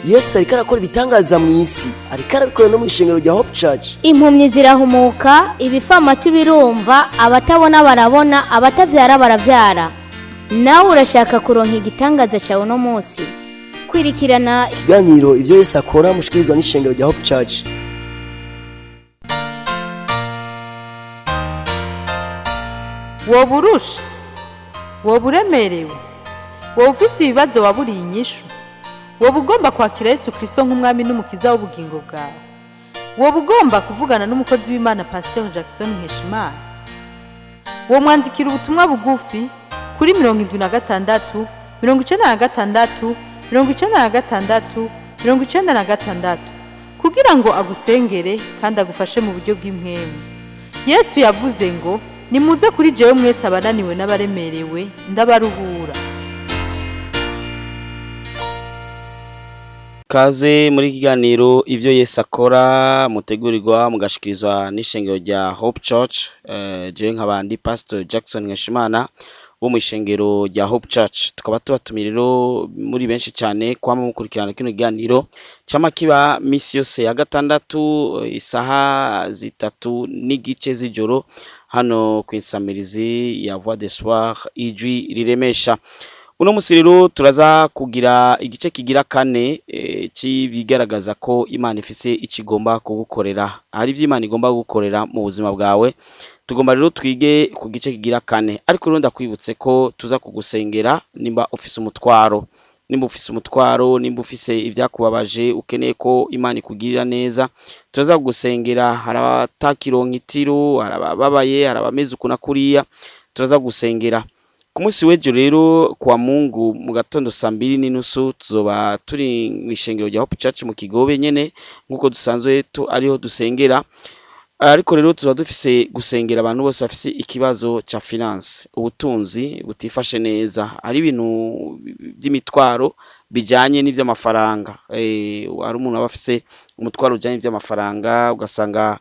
Yesu ariko arakora ibitangaza mu isi, ariko arabikora no mu ishengero rya Hope Church. Impumyi zirahumuka, ibifamatu birumva, abatabona barabona, abatavyara baravyara. Nawe urashaka kuronka igitangaza cyawe uno munsi? Kwirikirana ikiganiro Ivyo Yesu Akora, mushikirizwa n'ishengero rya Hope Church. Woba urusha, woba uremerewe, woba ufise ibibazo waburiye inyishu, woba ugomba kwakira Yesu Kirisito nk'umwami n'umukiza w'ubugingo bwawe, woba ugomba kuvugana n'umukozi w'Imana Pasiteri Jackson Nkeshimana, womwandikira ubutumwa bugufi kuri 76 96 96 96 kugira ngo agusengere kandi agufashe mu buryo bw'impwemu. Yesu yavuze ngo: "Nimuze kuri jewe mwese abananiwe n'abaremerewe, ndabaruhura." Kaze muri kiganiro Ivyo Yesu Akora, mutegurirwa mugashikirizwa n'ishengero rya Hope Church. Jewe nkabandi Pastor Jackson Nkeshimana wo mu ishengero rya Hope Church, tukaba tubatumiye rero muri benshi cyane kwama mukurikirana kino kiganiro cama kiba misi yose ya gatandatu, isaha 3:30 z'ijoro, hano ku insamirizi ya Voix d'Espoir, ijwi riremesha. Uno musi rero turaza kugira igice kigira kane c'ibigaragaza ko Imana ifise ikigomba kugukorera. Hari ivyo Imana igomba kugukorera mu buzima bwawe. Tugomba rero twige ku gice kigira kane, ariko rero ndakwibutse ko tuza kugusengera nimba ufise umutwaro, nimba ufise umutwaro, nimba ufise ibyakubabaje, ukeneye ko Imana ikugirira neza, turaza kugusengera. Hari abatakironka itiro, hari abababaye, hari abameze uku na kuriya, turaza kugusengera. Ku munsi w'ejo rero, kuwa Mungu, mu gatondo saa 2:30, tuzoba turi mu ishengero rya Hope Church mu Kigobe nyene, nk'uko dusanzwe tu ariho dusengera. Ariko rero tuba dufise gusengera abantu bose bafise ikibazo ca finance, ubutunzi butifashe neza, hari ibintu by'imitwaro bijanye n'ivy'amafaranga. Hari umuntu aba afise umutwaro ujanye n'ivy'amafaranga, ugasanga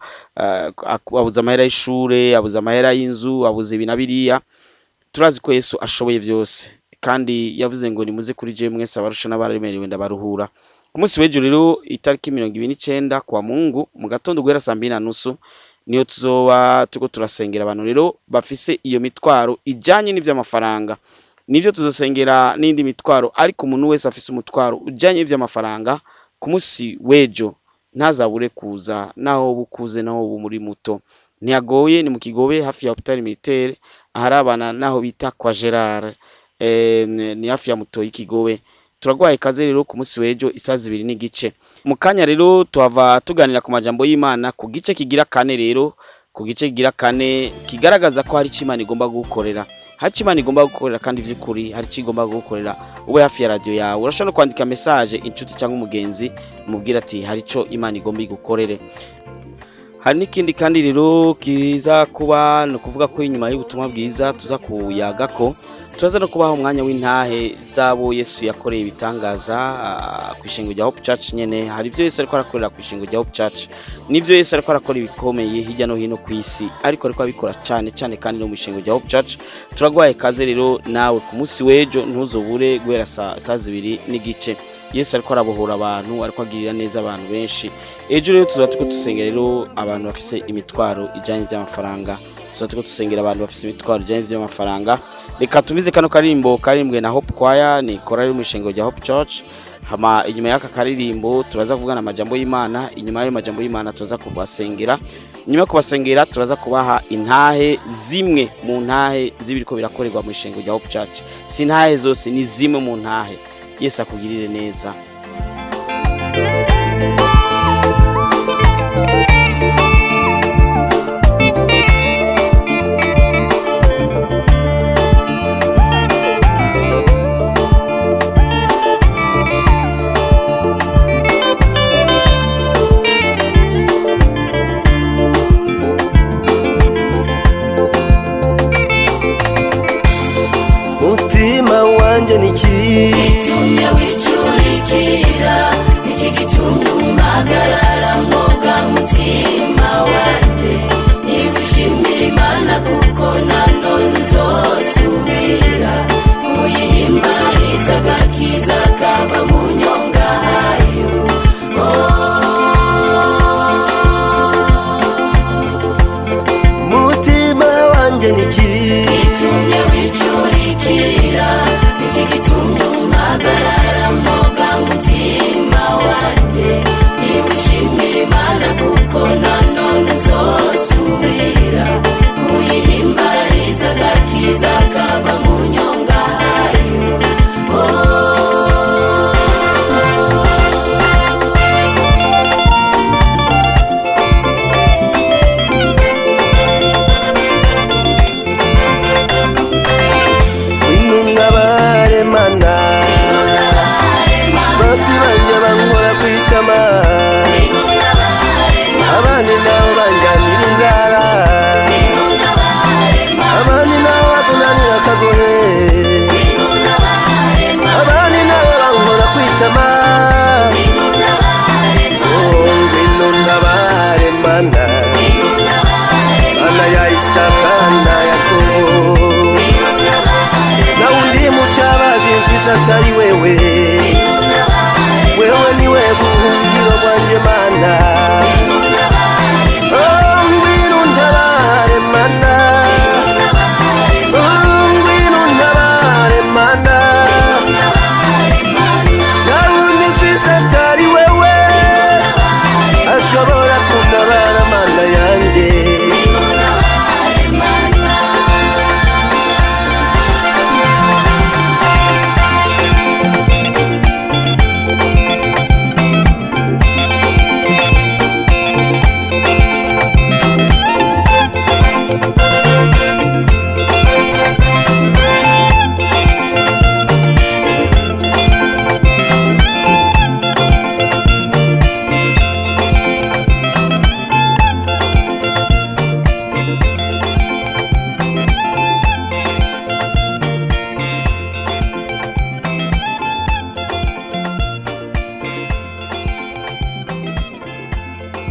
abuze amahera y'ishure, abuze amahera y'inzu, abuze ibi na biriya. Turazi ko Yesu ashoboye byose, kandi yavuze ngo: "Nimuze kuri jewe mwese abarusha n'abaremerewe, ndabaruhura." Ku munsi w'ejo rero, itariki 29 kwa Mungu, mu gatondo guhera saa 2:30, niyo tuzoba turiko turasengera abantu rero bafise iyo mitwaro ijanye n'ivy'amafaranga. Nivyo, tuzosengera n'indi mitwaro, ariko umuntu wese afise umutwaro ujanye n'ivy'amafaranga, ku munsi w'ejo ntazabure kuza, naho bukuze, naho ubu muri muto. Ntiyagoye, ni mu Kigobe, hafi ya Hôpital Militaire, aharabana naho bita kwa Gerard, ni hafi ya muto y'ikigobe. Turagwaye kaze rero ku munsi w'ejo isaha 2:30. Mu kanya rero tuhava tuganira ku majambo y'Imana ku gice kigira kane. Rero ku gice kigira kane kigaragaza ko hari icyo Imana igomba gukorera, hari icyo Imana igomba gukorera, kandi vy'ukuri hari icyo igomba gukorera. Ube hafi ya radio yawe, urashobora no kwandika message inshuti cyangwa umugenzi, umubwira ati: "Hari icyo Imana igomba igukorere." Hari n'ikindi kandi rero kiza kuba, ni ukuvuga ko inyuma y'ubutumwa bwiza tuza kuyagako, turaza no kubaha umwanya w'intahe z'abo Yesu yakoreye ibitangaza ku ishingo rya Hope Church nyene. Hari ibyo Yesu ariko arakorera ku ishingo rya Hope Church, nibyo Yesu ariko arakora ibikomeye hirya no hino ku isi, ariko abikora cyane cyane kandi no mu ishingo rya Hope Church. Turagwaye kaze rero nawe ku munsi w'ejo, ntuzobure guhera saa 2:30. Yesu ariko arabohora abantu, ariko agirira neza abantu benshi. Ejo rero tuzaba turiko dusengera rero abantu bafise imitwaro ijanye by'amafaranga, tuzaba turiko dusengera abantu bafise imitwaro ijanye by'amafaranga. Reka tumize kano karirimbo karimbwe na Hope Choir, ni korali mu ishengo rya Hope Church. Hama inyuma y'aka karirimbo turaza kuvugana amajambo y'Imana. Inyuma y'ayo majambo y'Imana turaza kubasengera. Inyuma yo kubasengera turaza kubaha intahe, zimwe mu ntahe z'ibiriko birakorerwa mu ishengo rya Hope Church. Si intahe zose, ni zimwe mu ntahe. Yesu akugirire neza. Mutima wanje niki Tumye wicurikira.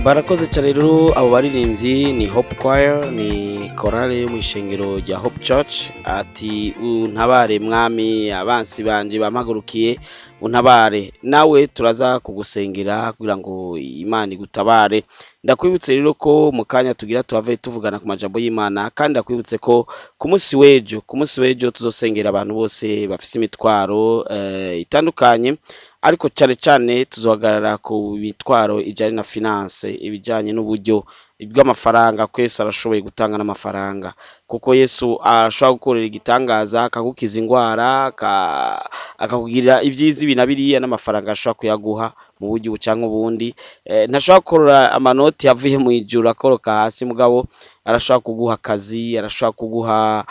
Barakoze cyane rero abo baririmbyi ni Hope Choir, ni chorale yo mu ishengero rya Hope Church. Ati untabare mwami, abansi banje bampagurukiye, untabare. Nawe turaza kugusengera kugira ngo Imana igutabare. Ndakwibutse rero ko mu kanya tugira tuhave tuvugana ku majambo y'Imana, kandi ndakwibutse ko ku munsi w'ejo tuzosengera abantu bose bafise imitwaro itandukanye, ariko cyane cyane tuzohagarara ku mitwaro ijyanye na finance, ibijyanye n'uburyo bw'amafaranga, ko Yesu arashoboye gutanga n'amafaranga, kuko Yesu arashobora gukorera igitangaza, akagukiza indwara, akakugirira ibyiza ibi na biriya, n'amafaranga ashobora kuyaguha mu buryo ubu canke ubundi. Ntashobora gukorora amanoti avuye mu ijuru akoroka hasi, mugabo arashobora kuguha akazi, arashobora kuguha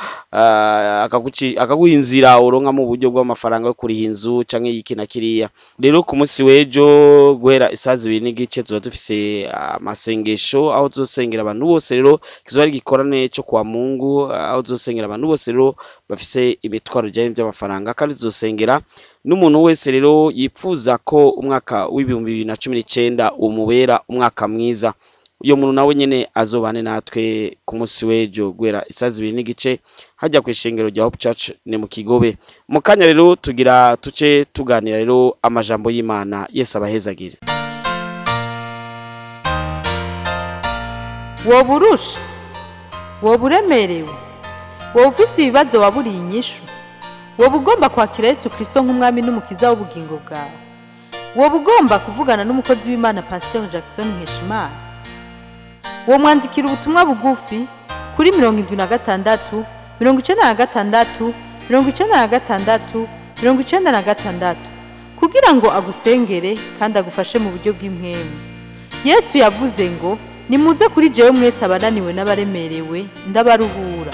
akaguha inzira uronka mu buryo bw'amafaranga yo kuriha inzu canke iki na kiriya. Rero ku munsi w'ejo guhera isaha 2:30 tuzoba dufise amasengesho aho tuzosengera abantu bose. Rero kizoba ari igikorane cyo kwa Mungu, aho tuzosengera abantu bose rero bafise imitwaro ijanye by'amafaranga, kandi tuzosengera n'umuntu wese rero yipfuza ko umwaka w'2019 umubera umwaka mwiza. Uyo muntu nawe nyene azobane natwe ku munsi w'ejo guhera isaha 2:30 hajya ku ishengero rya Hope Church, ni mu Kigobe. Mu kanya rero tugira tuce tuganira rero amajambo y'Imana. Yesu abahezagire. Woba urusha, woba uremerewe, woba ufise ibibazo waburiye inyishu, woba ugomba kwakira Yesu Kirisito nk'umwami n'umukiza w'ubugingo bwawe, woba ugomba kuvugana n'umukozi w'Imana Pasiteri Jackson Nkeshimana, womwandikira ubutumwa bugufi kuri 76 96 96 96 kugira ngo agusengere kandi agufashe mu buryo bw'impwemu. Yesu yavuze ngo: "Nimuze kuri jewe mwese abananiwe n'abaremerewe, ndabaruhura."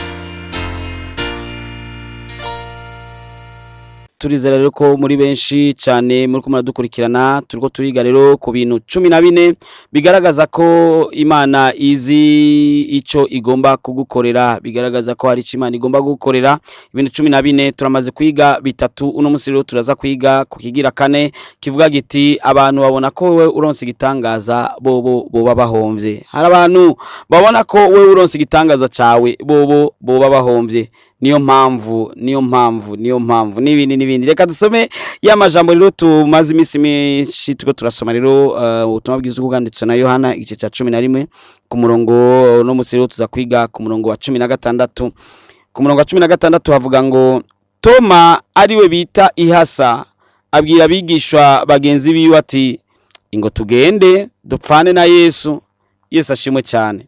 Turizera rero ko muri benshi cyane muri ko muradukurikirana. Turiko turiga rero ku bintu 14 bigaragaza ko Imana izi ico igomba kugukorera, bigaragaza ko hari ico Imana igomba kugukorera. Ibintu 14 turamaze kwiga bitatu. Uno musi rero turaza kwiga ku kigira kane, kivuga giti: abantu babona ko wewe uronse igitangaza, bobo boba bahomvye. Hari abantu babona ko wewe uronse igitangaza cawe, bobo boba bahomvye. Niyo mpamvu, niyo mpamvu, niyo mpamvu n'ibindi n'ibindi. Reka dusome ya majambo rero tumaze iminsi myinshi turiko turasoma. Rero ubutumwa bwiza bwanditswe na Yohana, igice ca 11, ku murongo, no musi rero tuza kwiga ku murongo wa 16. Ku murongo wa 16 havuga ngo: Toma, ariwe bita Ihasa, abwira abigishwa bagenzi biwe ati: "Ingo tugende dupfane na Yesu." Yesu ashimwe cyane.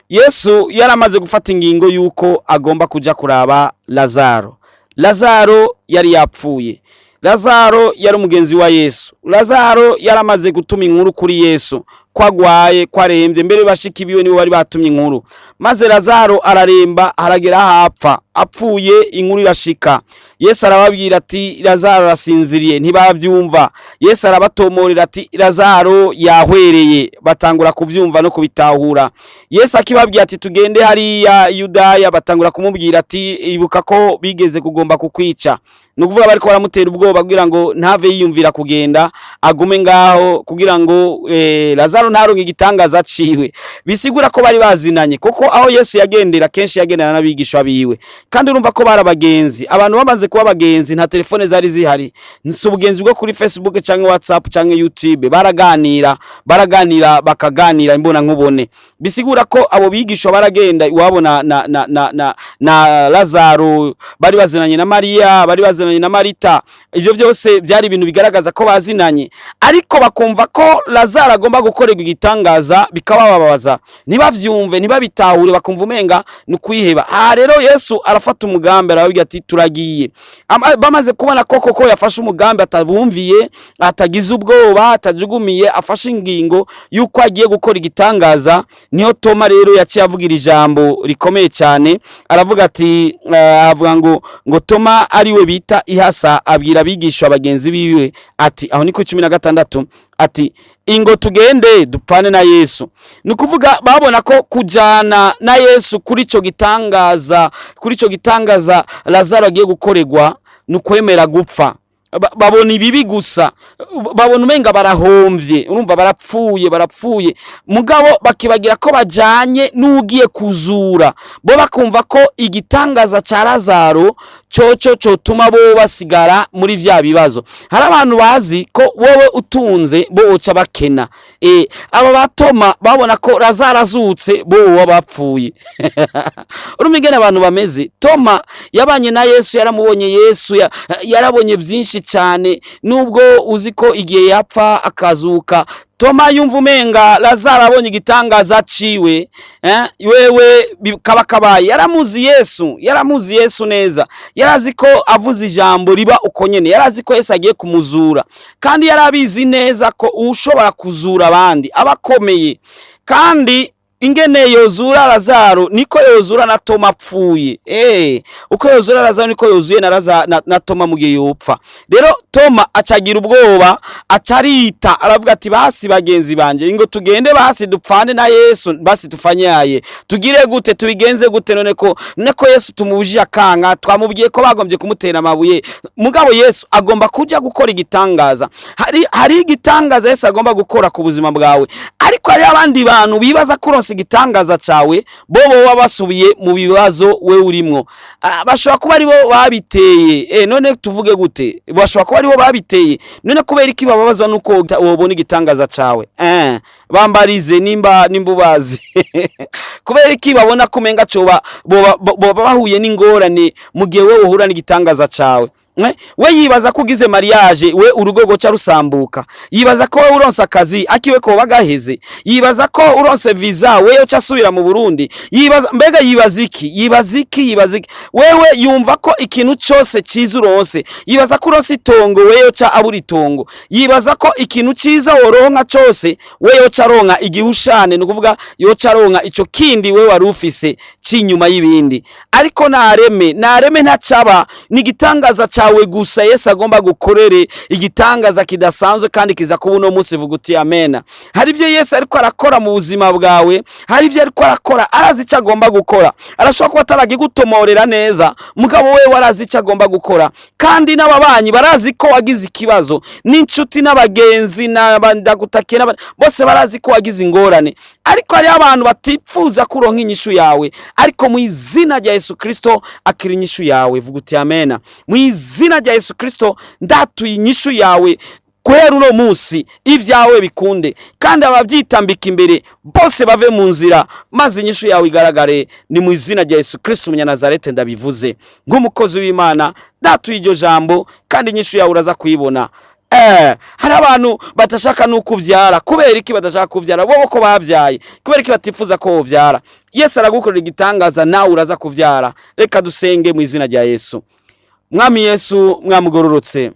Yesu yaramaze gufata ingingo yuko agomba kuja kuraba Lazaro. Lazaro yari yapfuye. Lazaro yari umugenzi wa Yesu. Lazaro yaramaze gutuma inkuru kuri Yesu ko agwaye, ko arembye. Mbere bashiki biwe nibo bari batumye inkuru, maze Lazaro araremba, haragera hapfa. Apfuye, inkuru irashika. Yesu arababwira ati: "Lazaro arasinziriye." Ntibavyumva. Yesu arabatomorera ati: "Lazaro yahwereye." Batangura kuvyumva no kubitahura. Yesu akibabwira ati: "Tugende hariya Yudaya," batangura kumubwira ati: "Ibuka ko bigeze kugomba kukwica." Ni ukuvuga bariko baramutera ubwoba kugira ngo ntave yiyumvira kugenda, agume ngaho kugira ngo Lazaro ntaronke igitangaza ciwe. Bisigura ko bari bazinanye, kuko aho Yesu yagendera kenshi yagendana n'abigishwa biwe, kandi urumva ko bari abagenzi. Abantu bamaze kuba abagenzi, nta telefone zari zihari, si ubugenzi bwo kuri Facebook canke WhatsApp canke YouTube. Baraganira, baraganira, bakaganira imbona nkubone. Bisigura ko abo bigishwa baragenda iwabo na Lazaro, bari bazinanye na Mariya, bari bazinanye na Marita. Ivyo byose byari ibintu bigaragaza ko bazinanye, ariko bakumva ko Lazaro agomba gukorerwa igitangaza, bikabababaza, ntibavyumve, ntibabitahure, bakumva umenga ni ukwiheba. Aha rero Yesu arafata umugambi, arababwira ati: "Turagiye." Bamaze kubona ko koko yafashe umugambi, atabumviye, atagize ubwoba, atajugumiye, afashe ingingo yuko agiye gukora igitangaza, niho Toma rero yaciye avugira ijambo rikomeye cyane. Aravuga ati avuga ngo Toma, ariwe bita Ihasa, abwira abigishwa bagenzi biwe ati, aho ni ku 16, ati: "Ingo tugende dupfane na Yesu." Ni ukuvuga babona ko kujana na Yesu kuri ico gitangaza Lazaro agiye gukorerwa ni ukwemera gupfa. Babona ibibi gusa, babona umenga barahomvye, urumva barapfuye, barapfuye, mugabo bakibagira ko bajanye n'ugiye kuzura. Bo bakumva ko igitangaza ca Lazaro coco cotuma bo basigara muri vya bibazo. Hari abantu bazi ko wowe utunze bo woca bakena. Aba batoma babona ko Lazaro azutse bo boba bapfuye. Urumva ingene abantu bameze. Toma yabanye na Yesu, yaramubonye Yesu, yarabonye byinshi cyane, nubwo uzi ko igihe yapfa akazuka, Toma yumva umenga Lazaro abonye igitangaza ciwe, wewe kaba kabaye. Yaramuzi Yesu, yaramuzi Yesu neza, yarazi ko avuze ijambo riba uko nyene, yarazi ko Yesu agiye kumuzura, kandi yarabizi neza ko ushobora kuzura abandi abakomeye, kandi ingene yozura Lazaro niko yozura na Toma apfuye. Uko yozura Lazaro niko yozuye na Toma mu gihe yopfa. Rero Toma acagira ubwoba, acarita aravuga ati basi bagenzi banje, ingo tugende basi dupfane na Yesu, basi tufanyaye, tugire gute, tubigenze gute, none ko niko Yesu tumubujije akanga, twamubwiye ko bagombye kumutera amabuye, mugabo Yesu agomba kuja gukora igitangaza. Hari igitangaza Yesu agomba gukora ku buzima bwawe, ariko hari abandi bantu bibaza ko uronse igitangaza cawe bo boba basubiye mu bibazo we urimwo. Bashobora kuba aribo babiteye. None tuvuge gute? Bashobora kuba aribo babiteye. None kubera iki bababazwa nuko wobona igitangaza cawe? Bambarize nimba ubazi. Kubera iki babona ko umenga coba boba bahuye n'ingorane mu gihe wewe uhura n'igitangaza cawe? We yibaza ko ugize mariage we urugo goca rusambuka, yibaza ko we uronse akazi akiwe ko bagaheze, yibaza ko uronse visa we yoca asubira mu Burundi, yibaza mbega yibaza iki, yibaza iki, yibaza iki. Wewe yumva ko ikintu cyose ciza uronse, yibaza ko uronse itongo we yoca abura itongo, yibaza ko ikintu ciza woronka cyose we yoca aronka igihushane, ni ukuvuga yoca aronka ico kindi we wari ufise cinyuma y'ibindi. Ariko nareme ntacaba, ni igitangaza cawe gusa Yesu agomba gukorere, igitangaza kidasanzwe kandi kiza kuba uno munsi. Vuga uti amena. Hari ibyo Yesu ariko arakora mu buzima bwawe, hari ibyo ariko arakora, arazi icyo agomba gukora. Arashobora kuba ataragigutomorera neza, mugabo we warazi icyo agomba gukora, kandi n'ababanyi barazi ko wagize ikibazo, n'inshuti n'abagenzi n'abandagutakiye bose barazi ko wagize ingorane. Ariko hari abantu batipfuza kuronka inyishu yawe, ariko mu izina rya Yesu Kristo akira inyishu yawe. Vuga uti amena. Mu izina rya Yesu Kristo ndatuye inyishu yawe guhera uno munsi, ibyawe bikunde, kandi ababyitambika imbere bose bave mu nzira, maze inyishu yawe igaragare. Ni mu izina rya Yesu Kristo umunyanazarete ndabivuze nk'umukozi w'Imana, ndatuye iryo jambo kandi inyishu yawe uraza kuyibona. Hari abantu batashaka nukuvyara. Kubera iki badashaka kuvyara? Bo ko babyaye, kubera iki batifuza ko wovyara? Yesu aragukorera igitangaza, nawe uraza kuvyara. Reka dusenge mu izina rya Yesu. Mwami Yesu, mwamugororotse,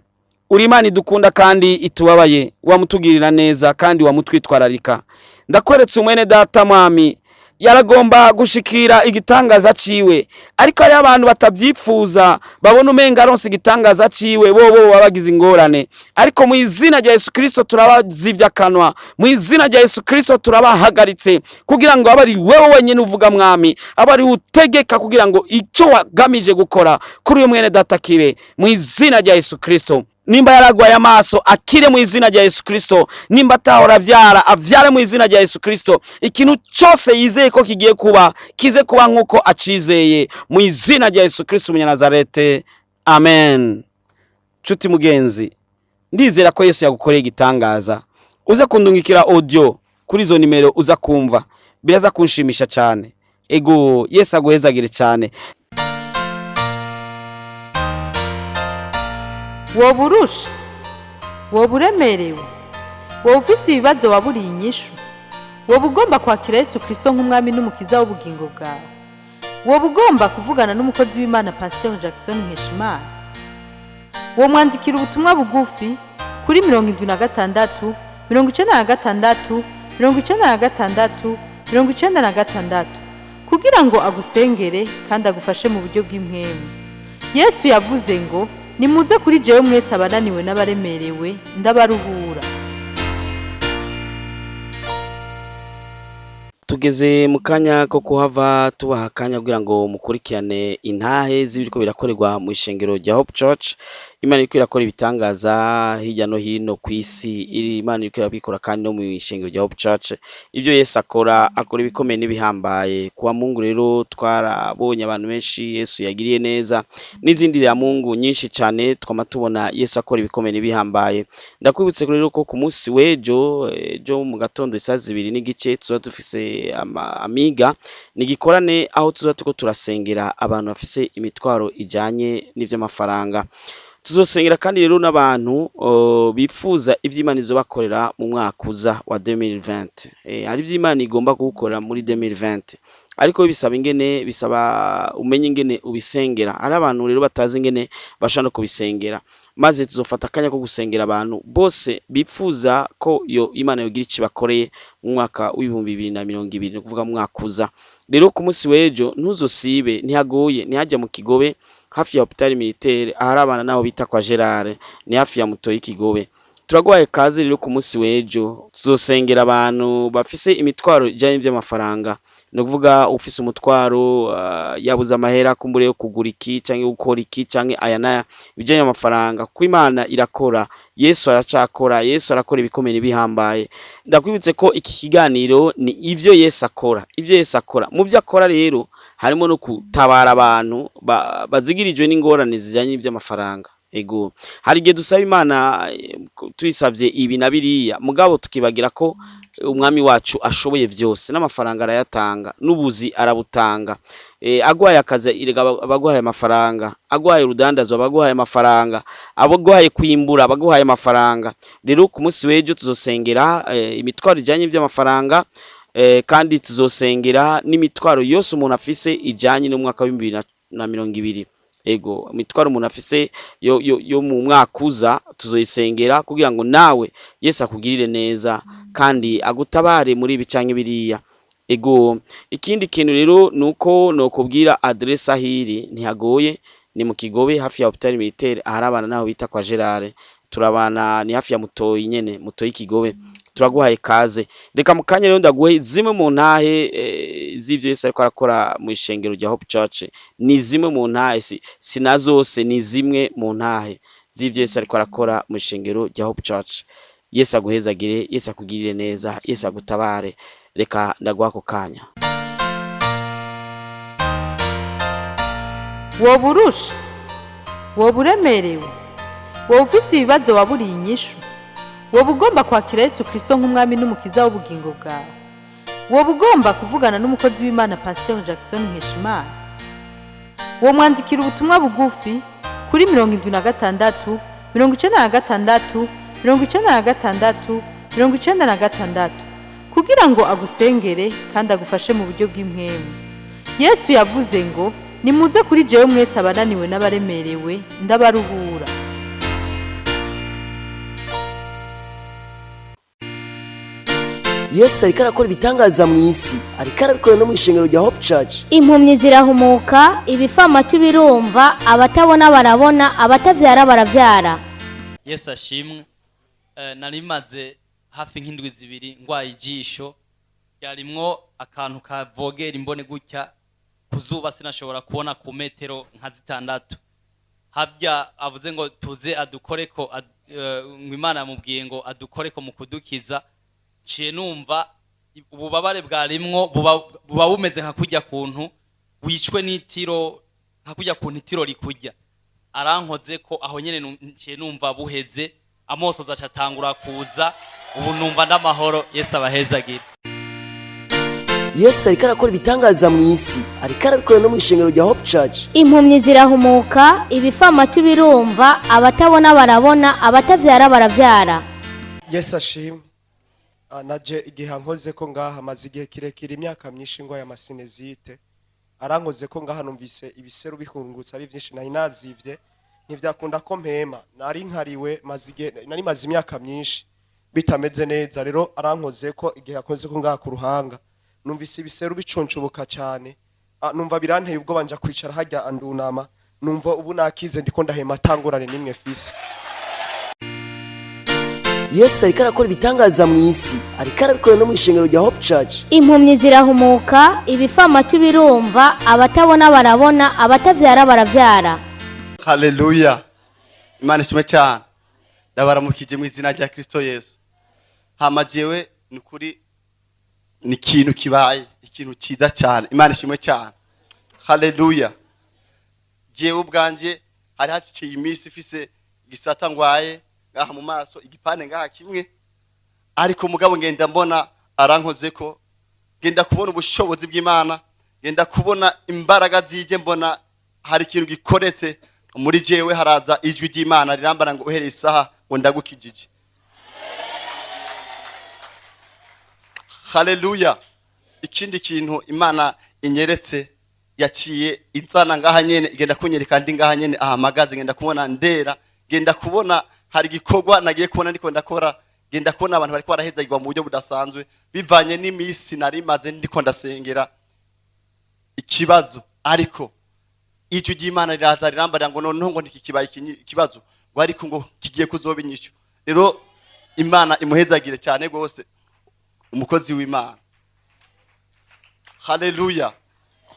uri Imana idukunda kandi itubabaye, wamutugirira neza kandi wamutwitwararika. Ndakweretse umwene data mwami, yaragomba gushikira igitangaza ciwe, ariko hari abantu batabyifuza, babona umenga aronse igitangaza ciwe bo babagize ingorane. Ariko mu izina rya Yesu Kristo turabazivya akanwa, mu izina rya Yesu Kristo turabahagaritse, kugira ngo abe ari wewe wenyine uvuga mwami, abe ari utegeka, kugira ngo icyo wagamije gukora kuri uyu mwene data kibe mu izina rya Yesu Kristo. Nimba yaragwaye amaso akire mu izina rya Yesu Kristo, nimba atahora avyara avyare mu izina rya Yesu Kristo. Ikintu cyose yizeye ko kigiye kuba kize kuba nkuko acizeye mu izina rya Yesu Kristo umunyanazarete, amen. Nshuti mugenzi, ndizera ko Yesu yagukoreye igitangaza. Uze kundungikira audio kuri izo nimero uza kumva, biraza kunshimisha cyane. Ego Yesu aguhezagire cyane. Woba urusha, woba uremerewe, woba ufise ibibazo waburiye inyishu, woba ugomba kwakira Yesu Kristo nk'umwami n'umukiza w'ubugingo bwawe, woba ugomba kuvugana n'umukozi w'Imana Pasteur Jackson Nkeshimana, womwandikira ubutumwa bugufi kuri 76 96 96 96 kugira ngo agusengere kandi agufashe mu buryo bw'impwemu. Yesu yavuze ngo nimuze kuri jewe mwese abananiwe n'abaremerewe, ndabaruhura. Tugeze mu kanya ko kuhava tubaha akanya kugira ngo mukurikirane intahe z'ibiriko birakorerwa mu ishengero rya Hope Church. Imana iriko irakora ibitangaza hirya no hino ku isi, Imana iriko irabikora kandi no mu ishengero rya Hope Church. Ivyo Yesu akora, akora ibikomeye n'ibihambaye. Kuwa Mungu rero twarabonye abantu benshi Yesu yagiriye neza, n'izindi ya Mungu nyinshi cane twama tubona Yesu akora ibikomeye n'ibihambaye. Ndakwibutse rero ko ku munsi w'ejo, ejo mu gatondo isaha 2:15 tuzoba dufise amiga ni igikorane aho tuzoba turiko turasengera abantu bafise imitwaro ijanye n'ivy'amafaranga. Tuzosengera kandi rero n'abantu bifuza ivyo Imana izobakorera mu mwaka uza wa 2020. Hari ivyo Imana igomba kugukorera muri 2020, ariko bisaba ingene, bisaba umenye ingene ubisengera. Hari abantu rero batazi ingene bashobora no kubisengera, maze tuzofata akanya ko gusengera abantu bose bipfuza ko yo Imana yogira ico ibakoreye mu mwaka w'2020, ni ukuvuga mu mwaka uza. Rero ku munsi w'ejo ntuzosibe, ntihagoye, ntihajya mu Kigobe hafi ya Hôpital Militaire, ahari abana naho bita kwa Gerard, ni hafi ya Mutoyi Kigobe. Turaguhaye kaze rero ku munsi w'ejo, tuzosengera abantu bafise imitwaro ijanye n'ivy'amafaranga. Ni ukuvuga ufise umutwaro, yabuze amahera kumbure yo kugura iki canke gukora iki canke aya n'aya bijanye n'amafaranga, kuko Imana irakora, Yesu aracakora, Yesu arakora ibikomeye n'ibihambaye. Ndakwibutse ko iki kiganiro ni ivyo Yesu akora, ivyo Yesu akora. Mu vyo akora rero harimo no gutabara abantu bazigirijwe n'ingorane zijanye n'ivy'amafaranga. Ego, hari igihe dusaba Imana, tuyisavye ibi na biriya, mugabo tukibagira ko umwami wacu ashoboye vyose, n'amafaranga arayatanga, n'ubuzi arabutanga. Agwaye akazi erega abaguhaye amafaranga, agwaye urudandazwa abaguhaye amafaranga, abaguhaye kwimbura abaguhaye amafaranga. Rero ku munsi w'ejo tuzosengera imitwaro ijanye n'ivy'amafaranga, kandi tuzosengera n'imitwaro yose umuntu afise ijanye n'umwaka w'2020. Ego, imitwaro umuntu afise yo mu mwaka uza tuzoyisengera kugira ngo nawe Yesu akugirire neza kandi agutabare muri ibi canke biriya. Ego, ikindi kintu rero nuko nokubwira adresse ahiri, ntihagoye, ni mu Kigobe hafi ya Hôpital Militaire, ahari abana naho bita kwa Gerard. Turabana, ni hafi ya Mutoyi nyene, Mutoyi Kigobe. Turaguhaye kaze. Reka mu kanya rero ndaguhe zimwe mu ntahe z'ivyo Yesu ariko arakora mu ishengero rya Hope Church. Ni zimwe mu ntahe, si na zose, ni zimwe mu ntahe z'ivyo Yesu ariko arakora mu ishengero rya Hope Church. Yesu aguhezagire, Yesu akugirire neza, Yesu agutabare. Reka ndaguha ako kanya. Woba urusha, woba uremerewe, woba ufise ibibazo waburiye inyishu, woba ugomba kwakira Yesu Kristo nk'umwami n'umukiza w'ubugingo bwawe, woba ugomba kuvugana n'umukozi w'Imana Pasteur Jackson Nkeshimana, womwandikira ubutumwa bugufi kuri 76 96 96 96 kugira ngo agusengere kandi agufashe mu buryo bw'impwemu. Yesu yavuze ngo: "Nimuze kuri jewe mwese abananiwe n'abaremerewe, ndabaruhura." Yesu ariko arakora ibitangaza mu isi, ariko arabikora no mu ishengero rya Hope Church. Impumyi zirahumuka, ibifamatu birumva, abatabona barabona, abatavyara baravyara. Yesu ashimwe. Nari maze hafi nk'indwi 2 ngwaye ijisho ryarimwo akantu kavogera imbone gutya, kuzuba sinashobora kubona ku metero nka 6. Habya avuze ngo tuze adukoreko, ngo Imana yamubwiye ngo adukoreko mu kudukiza, nciye numva ububabare bwarimwo buba bumeze nka kurya kuntu wicwe n'itiro, nka kurya kuntu itiro rikurya. Arankoze ko aho nyene nciye numva buheze, amosozi acatangura kuza, ubu numva n'amahoro. Yesu abahezagire. Yesu ariko arakora ibitangaza mu isi, ariko arabikora no mu ishengero rya Hope Church. Impumyi zirahumuka, ibifamatu birumva, abatabona barabona, abatavyara baravyara. Yesu ashimwe. Naje igihe ankoze ko ngaha, maze igihe kirekire, imyaka myinshi ngwaye amasinusite. Arankoze ko ngaha numvise ibiseru bihungutse ari byinshi, nari nazivye ntivyakunda ko mpema, nari nkariwe, maze igihe nari maze imyaka myinshi bitameze neza. Rero arankoze ko, igihe akoze ko ngaha ku ruhanga numvise ibiseru bicuncubuka cyane. Numva biranteye ubwoba, nja kwicara hajya andunama, numva ubu nakize, ndiko ndahema atangorane nimwe fise. Yesu ariko arakora ibitangaza mu isi, ariko arabikora no mu ishengero rya Hope Church. Impumyi zirahumuka, ibifamatu birumva, abatabona barabona, abatavyara baravyara. Haleluya! Imana ishimwe cyane. Ndabaramukije mu izina rya Kristo Yesu. Hama jewe ni ukuri ni ikintu kibaye, ikintu cyiza cyane. Imana ishimwe cyane. Haleluya. Jewe ubwanje hari haciye iminsi ifise igisata ngwaye ngaha mu maso, igipande ngaha kimwe, ariko mugabo ngenda mbona arankoze ko ngenda kubona ubushobozi bw'Imana, ngenda kubona imbaraga zije, mbona hari ikintu gikoretse muri jewe, haraza ijwi ry'Imana rirambara ngo uhereye isaha ngo ndagukijije. Haleluya. Ikindi kintu Imana inyeretse, yaciye inzana ngaha nyene, igenda kunyereka ndi ngaha nyene ahamagaze, ngenda kubona ndera, ngenda kubona hari igikorwa nagiye kubona ndiko ndakora, ngenda kubona abantu bariko barahezagirwa mu buryo budasanzwe bivanye n'imisi nari maze ndiko ndasengera ikibazo, ariko ijwi ry'Imana riraza rirambarira ngo noneho ngo ntikikibaye ikibazo, ngo ariko ngo kigiye kuzoba inyishu. Rero Imana imuhezagire cyane rwose umukozi w'Imana. Haleluya.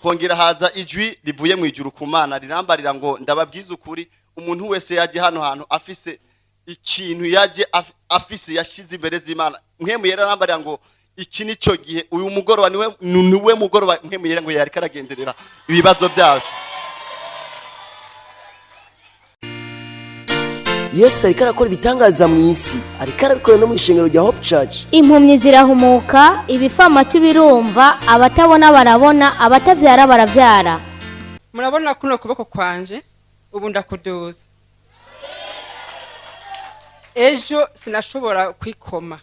Kongera haza ijwi rivuye mu ijuru ku Mana rirambarira ngo ndababwiza ukuri, umuntu wese yaje hano hantu afise ikintu yaje afise yashize imbere z'Imana, mwe muyera arambarira ngo iki nico gihe, uyu mugoroba niwe mugoroba mwe muyera ngo yariko aragenderera ibibazo byacu. Yesu ariko arakora ibitangaza mu isi, ariko arabikora no mu ishengero rya Hope Church. Impumyi zirahumuka, ibifamatu birumva, abatabona barabona, abatavyara baravyara. Murabona kuno kuboko kwanje ubu ndakuduza. Ejo sinashobora kwikoma,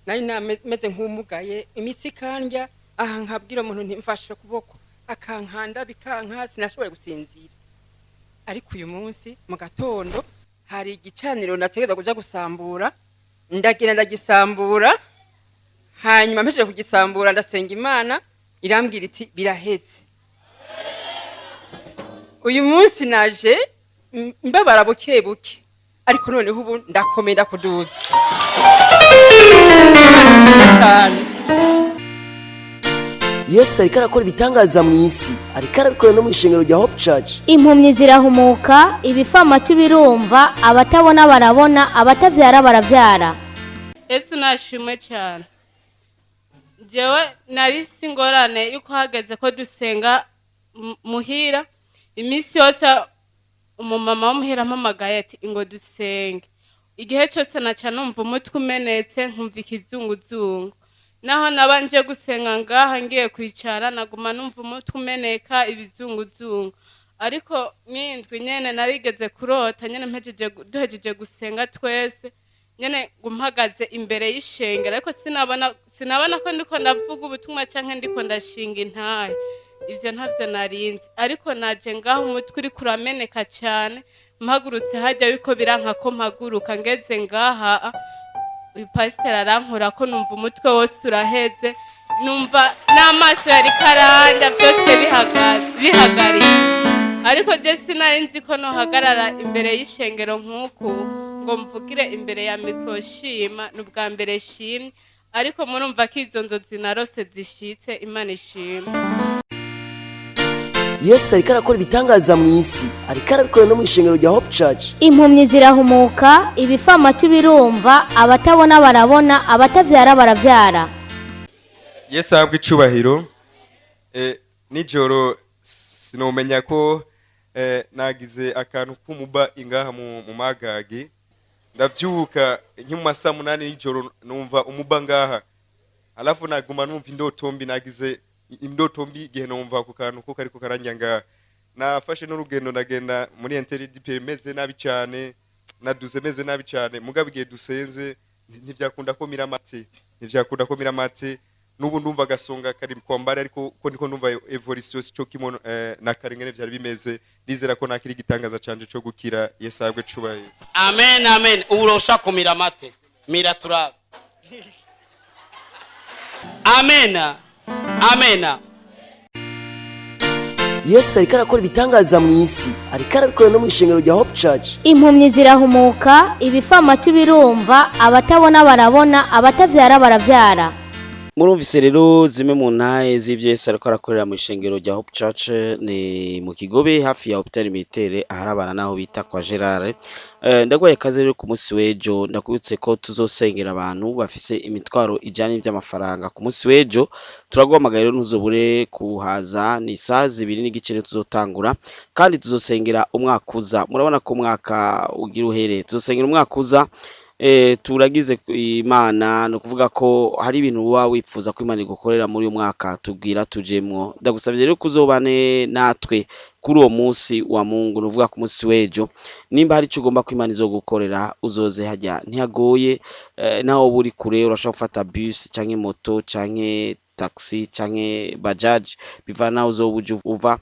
nari nameze nk'umugaye, imitsi ikandya, aha nkabwira umuntu nti mfashe ukuboko, akankanda bikanka, sinashobora gusinzira. Ariko uyu munsi mu gatondo hari igicaniro nategerezwa kuja gusambura, ndagenda ndagisambura, hanyuma mpejeje kugisambura ndasenga Imana irambwira iti biraheze. Uyu munsi naje mbabara buke buke, ariko noneho ubu ndakomeye ndakuduza cyane. Yesu ariko arakora ibitangaza mu isi, ariko arabikora no mu ishengero rya Hope Church. Impumyi zirahumuka, ibifamatu birumva, abatabona barabona, abatavyara baravyara. Yesu nashimwe cyane. Jewe nari mfise ingorane yuko hageze ko dusenga muhira, iminsi yose umumama w'umuhira ampamagaye ati ingo dusenge. Igihe cyose naca numva umutwe umenetse, nkumva ikizunguzungu. Naho nabanje gusenga ngaha ngiye kwicara, naguma numva umutwe umeneka, ibizunguzungu. Ariko n'indwi nyene narigeze kurota nyene mpejeje duhejeje gusenga twese, nyene mpagaze imbere y'ishengero, ariko sinabona ko ndiko ndavuga ubutumwa canke ndiko ndashinga intahe. Ivyo ntavyo narinzi, ariko naje ngaho umutwe uriko urameneka cyane, mpagurutse hajya biriko biranka ko mpaguruka, ngeze ngaha uyu pasiteri arankora ko numva umutwe wose uraheze, numva n'amaso yari karanja byose bihagaritse. Ariko je sinari nzi ko nohagarara imbere y'ishengero nk'uku ngo mvugire imbere ya mikoro shima, ni ubwa mbere shimye, ariko murumva ko izo nzozi narose zishitse. Imana ishimwe. Yesu ariko arakora ibitangaza mu isi, ariko arabikora no mu ishengero rya Hope Church. Impumyi zirahumuka, ibifamatu birumva, abatabona barabona, abatavyara baravyara. Yesu ahabwe icubahiro. Nijoro sinomenya ko nagize akantu k'umuba ingaha mu magagi, ndavyuka nki mu masaha 8 nijoro numva umuba ngaha, alafu naguma numva indoto mbi, nagize indoto mbi igihe numva ako kantu ko kariko karanja ngaha. Nafashe n'urugendo ndagenda muri interdip meze nabi cyane, naduze meze nabi cyane, mugabo igihe dusenze ntivyakunda ko miramate, ntivyakunda ko miramate. N'ubu ndumva gasonga kari kwambara, ariko ko ndiko ndumva evolution sico kimono na karengene vyari bimeze. Nizera ko nakiri gitangaza canje co gukira. Yesu ahabwe icubahiro. Amen, amen. Urosha kumira mate, mira turabe. Amen, amen. Yesu ariko arakora ibitangaza mu isi, ariko arabikora no mu ishengero rya Hope Church. Impumyi zirahumuka, ibifamatu birumva, abatabona barabona, abatavyara baravyara. Murumvise rero zimwe mu ntahe z'ibyo Yesu ariko arakorera mu ishengero rya Hope Church, ni mu Kigobe hafi ya Hôpital Militaire, aharabana naho bita kwa Gerard. Ndaguhaye ikaze rero ku munsi w'ejo. Ndakubitse ko tuzosengera abantu bafise imitwaro ijanye n'ivy'amafaranga ku munsi w'ejo. Turaguhamagaye rero, ntuzobure kuhaza. Ni isaha 2:30 rero tuzotangura, kandi tuzosengera umwaka uza. Murabona ko umwaka ugira uhere, tuzosengera umwaka uza. Turagize Imana, ni ukuvuga ko hari ibintu uba wifuza ko Imana igukorera muri uyu mwaka tubwira tujemwo. Ndagusabye rero kuzobane natwe kuri uwo munsi wa Mungu, ni ukuvuga ku munsi w'ejo. Nimba hari icyo ugomba ko Imana izogukorera, uzoze hajya, ntihagoye. Naho uba uri kure, urashobora gufata bus canke moto canke taxi canke bajaji, bivana naho uzoba uje uva.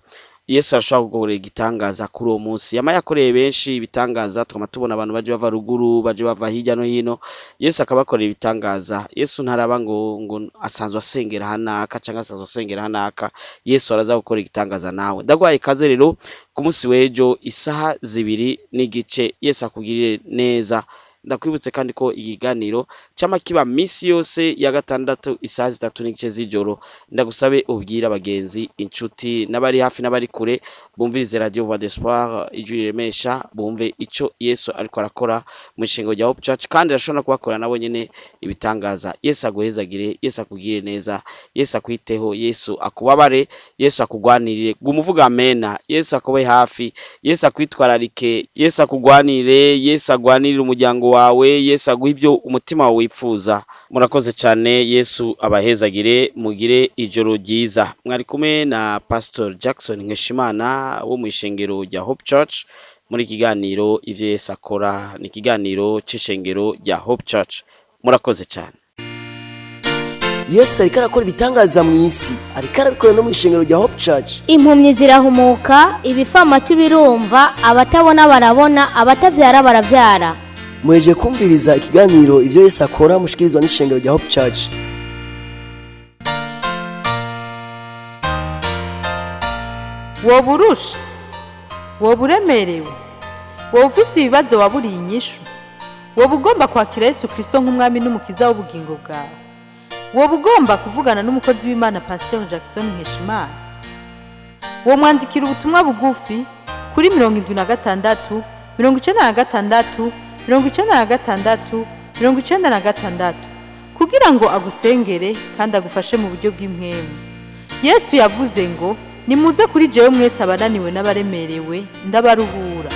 Yesu arashobora kugukorera igitangaza kuri uwo munsi. Yama yakoreye benshi ibitangaza, tukaba tubona abantu baje bava ruguru, baje bava hirya no hino, Yesu akabakorera ibitangaza. Yesu ntaraba ngo asanzwe asengera hanaka cyangwa asanzwe asengera hanaka. Yesu araza gukora igitangaza nawe. Ndaguhaye ikaze rero ku munsi w'ejo isaha 2:30. Yesu akugirire neza. Ndakwibutse kandi ko ikiganiro cama kiba misi yose ya gatandatu isaha 3:30 z'ijoro. Ndagusabe ubwira abagenzi, inshuti n'abari hafi n'abari kure, bumvirize Radio Voix d'Espoir, ijwi riremesha, bumve ico Yesu ariko arakora mu ishingo rya Hope Church, kandi arashobora kubakora nabo nyene ibitangaza. Yesu aguhezagire, Yesu akugirire neza, Yesu akwiteho, Yesu akubabare, Yesu akugwanirire. Guma uvuga amena. Yesu akube hafi, Yesu akwitwararike, Yesu akugwanire, Yesu agwanirire umuryango wawe, Yesu aguhe ibyo umutima wawe wifuza. Murakoze cyane, Yesu abahezagire, mugire ijoro ryiza. Mwari kumwe na Pastor Jackson Nkeshimana wo mu ishengero rya Hope Church muri kiganiro ivyo Yesu akora, ni ikiganiro c'ishengero rya Hope Church. Murakoze cyane. Yesu ariko arakora ibitangaza mu isi, ariko arabikora no mu ishengero rya Hope Church. Impumyi zirahumuka, ibifamatu birumva, abatabona barabona, abatavyara baravyara. Muhejeje kumviriza ikiganiro ivyo Yesu akora, mushikirizwa n'ishengero rya Hope Church. Woba urusha, woba uremerewe, woba ufise ibibazo waburiye inyishu, woba ugomba kwakira Yesu Kristo nk'umwami n'umukiza w'ubugingo bwawe, woba ugomba kuvugana n'umukozi w'Imana Pasteur Jackson Nkeshimana, womwandikira ubutumwa bugufi kuri 76 96 96 96 kugira ngo agusengere kandi agufashe mu buryo bw'impwemu. Yesu yavuze ngo: "Nimuze kuri jewe mwese abananiwe n'abaremerewe, ndabaruhura."